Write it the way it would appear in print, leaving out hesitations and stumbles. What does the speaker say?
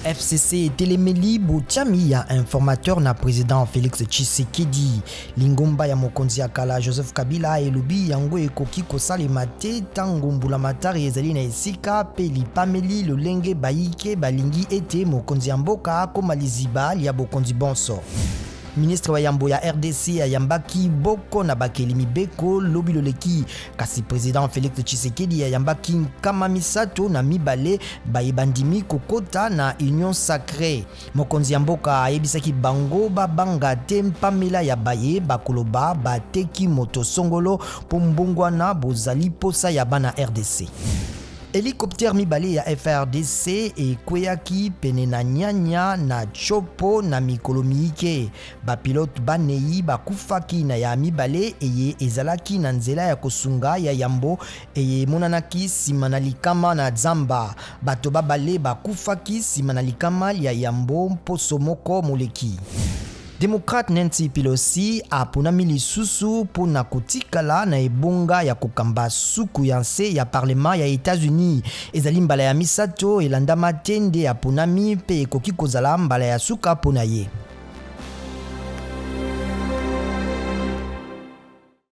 FCC etelemeli botiami ya informateur na president Felix Tshisekedi. Lingomba ya mokonzi ya kala Joseph Kabila elobi yango ekoki kosalema te ntango mbulamatari ezali na esika mpe lipameli lolenge bayike balingi ete mokonzi ya mboka akoma liziba lya bokonzi bonso. Ministre wa yambo ya RDC ayambaki boko na bakeli mibeko lobi loleki, kasi president Felix Tshisekedi ayambaki 302 baye bandimi kokota na Union Sacree. Mokonzi ya mboka ayebisaki bango babanga te mpamela ya baye bakoloba bateki moto songolo mpo mbongwana bozali posa ya bana RDC. Helicoptère mibale ya FARDC ekweyaki pene na Nyanya na Tshopo na mikolo miike. Bapilote banei bakufaki na ya mibale eye ezalaki na nzela ya kosunga ya yambo eye emonanaki nsima na likama na zamba. Bato babale bakufaki nsima na likama lya yambo mposo moko moleki. Demokrate Nancy Pelosi aponami lisusu mpo na kotikala na ebonga ya kokamba suku ya nse ya parlement ya Etats-Unis. Ezali mbala ya misato elandama te nde aponami mpe ekoki kozala mbala ya suka mpo na ye.